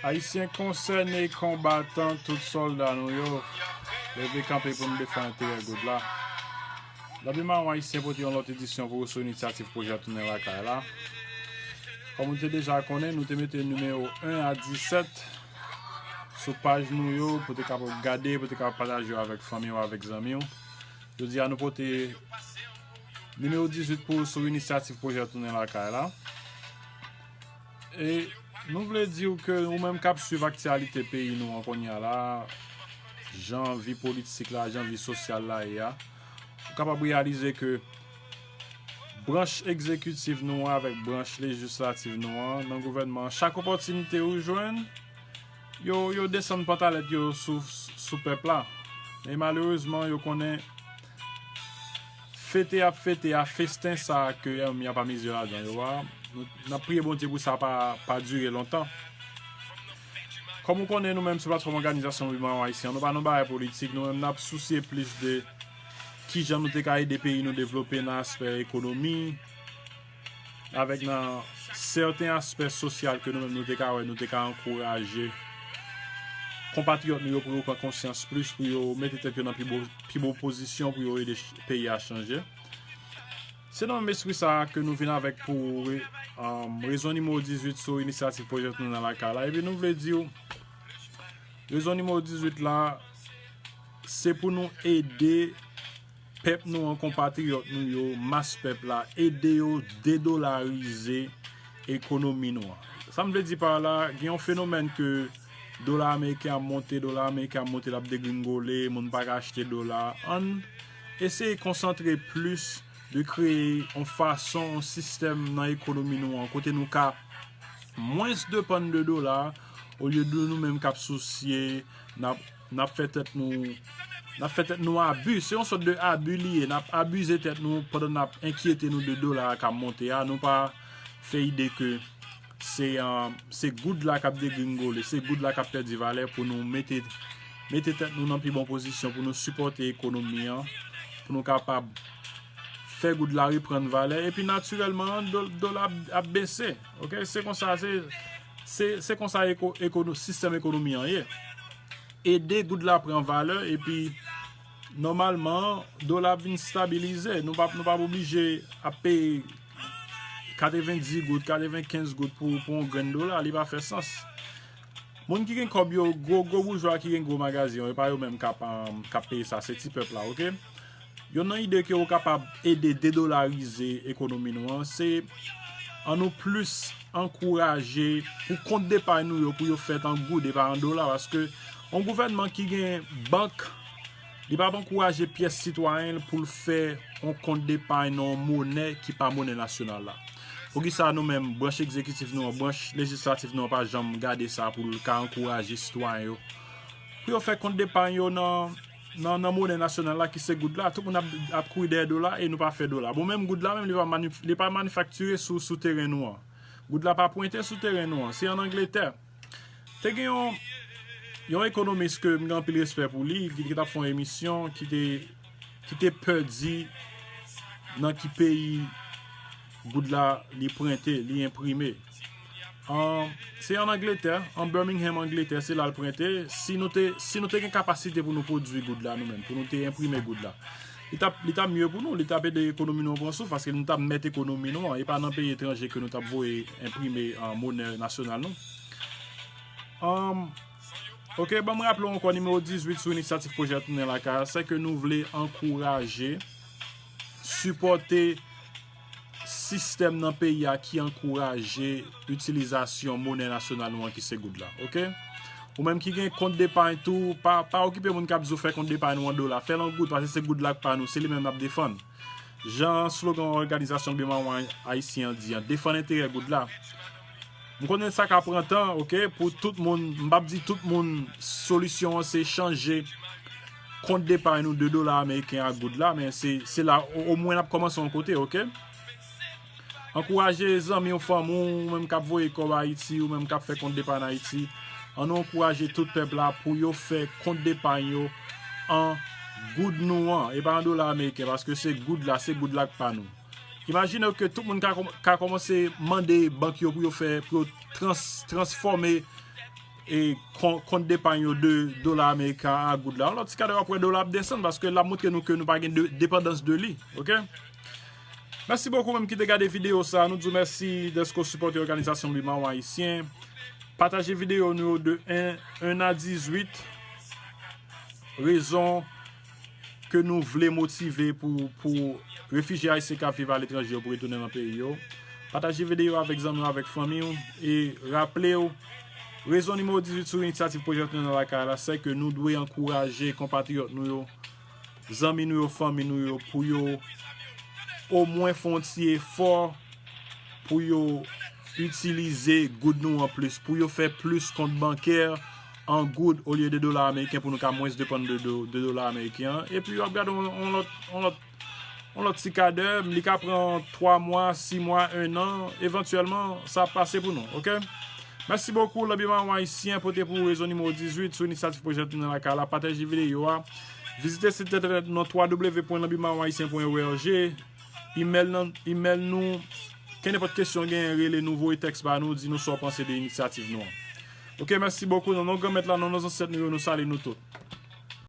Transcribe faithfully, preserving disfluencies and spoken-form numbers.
Ayisyen konsène, konbatan, tout sòlda nou yo, leve kanpe pou n defann enterè goud la. Lòt Bima Ayisyen pote yon lòt edisyon pou ou sou inisyativ pwojè Tounen Lakay la. Kòm ou te deja konnen, nou te mete nimewo en a disèt sou paj nou yo pou te kapab gade, pou te kapab pataje yo avèk fanmi w, avèk zanmi w. Jodi a, nou pote nimewo dizuit pou ou sou inisyativ pwojè Tounen Lakay la. E nou vle di w ke ou menm k ap swiv aktyalite peyi nou an kounye a la, jan vi politik la, jan vi sosyal la ye a, ou kapab reyalize ke branch egzekitif nou an avèk branch lejislatif nou an nan gouvènman an, chak opòtinite ou jwenn, yo, yo desann pantalèt yo sou, sou pèp la. E malerezman, yo konnen fete y ap fete a, festen sa a ke ènmi an pa mize ladan yo a, nou, n ap priye Bondye pou sa pa, pa dire lontan. Kòm ou konnen, nou menm sou platfòm Òganizasyon Bima Ayisyen, nou pa nan bagay politik, nou menm n ap sousye plis de kijan nou te ka ede peyi nou devlope nan aspè ekonomi, avèk nan sèten aspè sosyal ke nou menm nou te ka wè, nou te ka ankouraje konpatriyòt nou yo pou yo pran konsyans plis, pou yo mete tèt yo nan pi bon, pi bon pozisyon pou yo ede ch-, peyi a chanje. Se nan menm espri sa a ke nou vin avèk pou re-, um, rezon nimewo dizuit sou inisyativ pwojè Tounen Lakay la. Epi nou vle di w, rezon nimewo dizuit la, se pou nou ede pèp nou an, konpatriyòt nou yo, mas pèp la, ede yo dedolarize ekonomi nou an. Sa m vle di pa la, gen yon fenomèn ke dola ameriken ap monte, dola ameriken ap monte, l ap degringole, moun pa ka achte dola. Ann eseye konsantre plis de kreye yon fason, yon sistèm nan ekonomi nou an, kote nou ka mwens depann de dola, olye de nou menm k ap sousye, n ap, n ap fè tèt nou, n ap fè tèt nou abi. Se yon sòt de abi li ye. N ap abize tèt nou pandan n ap enkyete nou de dola a k ap monte a. Nou pa fè ide ke se, um, se goud la k ap degringole, se goud la k ap pèdi valè pou nou mete, mete tèt nou nan pi bon pozisyon, pou nou sipòte ekonomi an, pou nou kapab fè goud la reprann valè. Epi natirèlman, do-, dola ap, ap bese. Ok? Se konsa, se, se, se konsa eko-, ekono-, sistèm ekonomi an ye. Ede goud la pran valè, epi nòmalman, dola ap vin stabilize. Nou p ap, nou p ap oblije ap peye katrevenndis goud, katrevenkenz goud pou, pou yon grenn dola, li pa fè sans. Moun ki gen kòb yo, gwo, gwo boujwa ki gen gwo magazin yo, e pa yo menm k ap, um, k ap peye sa, se ti pèp la, ok? Youn nan ide ke ou kapab ede dedolarize ekonomi nou an, se ann nou plis ankouraje pou kont depay nou yo, pou yo fèt an goud e pa an dola, paske yon gouvènman ki gen bank, li p ap ankouraje pyès sitwayen l pou l fè yon kont depay nan yon monè ki pa monè nasyonal la. Poukisa nou menm, branch egzekitif nou an, branch lejislatif nou an pa janm gade sa pou l ka ankouraje sitwayen yo pou yo fè kont depay yo nan, nan, nan monè nasyonal la ki se goud la? Tout moun ap, ap kouri dèyè dola e nou pa fè dola. Bon, menm goud la menm, li pa mani-, li pa manifaktire sou, sou teren nou an. Goud la pa pwente sou teren nou an. Se ann Angletè. Te gen yon, yon ekonomis ke m gen anpil respè pou li, ki, ki t ap fè yon emisyon, ki te, ki te pè di nan ki peyi goud la li prente, li enprime. An, se ann Angletè, an Birmingham, Angletè, se la l prente. Si nou te, si nou te gen kapasite pou nou pwodui goud la nou menm, pou nou te enprime goud la, li t ap, li t ap mye pou nou, li t ap ede ekonomi nou an pran souf, paske nou t ap mèt ekonomi nou an, e pa nan peyi etranje ke nou t ap voye enprime, an, monè nasyonal nou. An, ok, ban m raple w ankò, nimewo dizuit sou inisyativ pwojè Tounen Lakay, se ke nou vle ankouraje, sipòte sistèm nan peyi a ki ankouraje itilizasyon monè nasyonal nou an ki se goud la, ok? Ou menm ki gen kont depay tou, pa, pa okipe moun k ap di w fè kont depay nou an dola, fè l an goud, paske se goud la k pa nou, se li menm n ap defann. Jan slogan òganizasyon Bima Ayisyen an di an, defann enterè goud la. M konnen sa ka pran tan, ok, pou tout moun, m p ap di tout moun, solisyon an se chanje kont depay nou de dola ameriken a goud la, men se, se la, o-, omwen n ap kòmanse yon kote, ok? Ankouraje zanmi w, fanmi w, ou menm k ap voye kòb Ayiti, ou menm k ap fè kont depay ann Ayiti. Ann nou ankouraje tout pèp la pou yo fè kont depay yo an goud nou an, e pa an dola ameriken, paske se goud la, se goud la k pa nou. Imajine w ke tout moun ka kòm-, ka kòmanse mande bank yo pou yo fè, pou yo trans-, transfòme e kon- kont depay yo de dola ameriken a goud la. Yon lòt ti kadè w ap wè dola ap desann paske l ap montre nou ke nou pa gen de- depandans de li. Oke? Mèsi bokou menm ki te gade videyo sa. Nou di w mèsi dèske w sipòte òganizasyon Lwi Mawon Ayisyen. Pataje videyo nou yo de en, en a dizuit. Rezon ke nou vle motive pou, pou refijye ayisyen k ap viv aletranje yo pou retounen nan peyi yo. Pataje videyo avèk zanmi w, avèk fanmi w. E raple w, rezon nimewo dizuit sou inisyativ pwojè Tounen nan Lakay la, se ke nou dwe ankouraje konpatriyòt nou yo, zanmi nou yo, fanmi nou yo, pou yo omwen fè yon ti efò pou yo itilize goud nou an plis, pou yo fè plis kont bankè an goud olye de dola ameriken pou nou ka mwens depann de, de, de dola ameriken an. Epi w ap gade yon, yon lòt, yon lòt, yon lòt ti kadè, li ka pran twa mwa, sis mwa, en an, evantyèlman, sa ap pase pou nou, oke? Mèsi bokou, Lanbi Mawon Ayisyen pote pou ou rezon nimewo dizuit sou inisyativ pwojè Tounen Lakay la. Pataje videyo a. Vizite sit entènèt nou nan twa w pwen lanbi mawon ayisyen pwen org. Imèl nan, imèl nou. Kenenpòt kesyon w genyen, rele nou, voye tèks ba nou, di nou sa w panse de inisyativ nou an. Oke, mèsi bokou. Nan non Granmèt la, nan non zansèt nou yo, nou salye nou tout.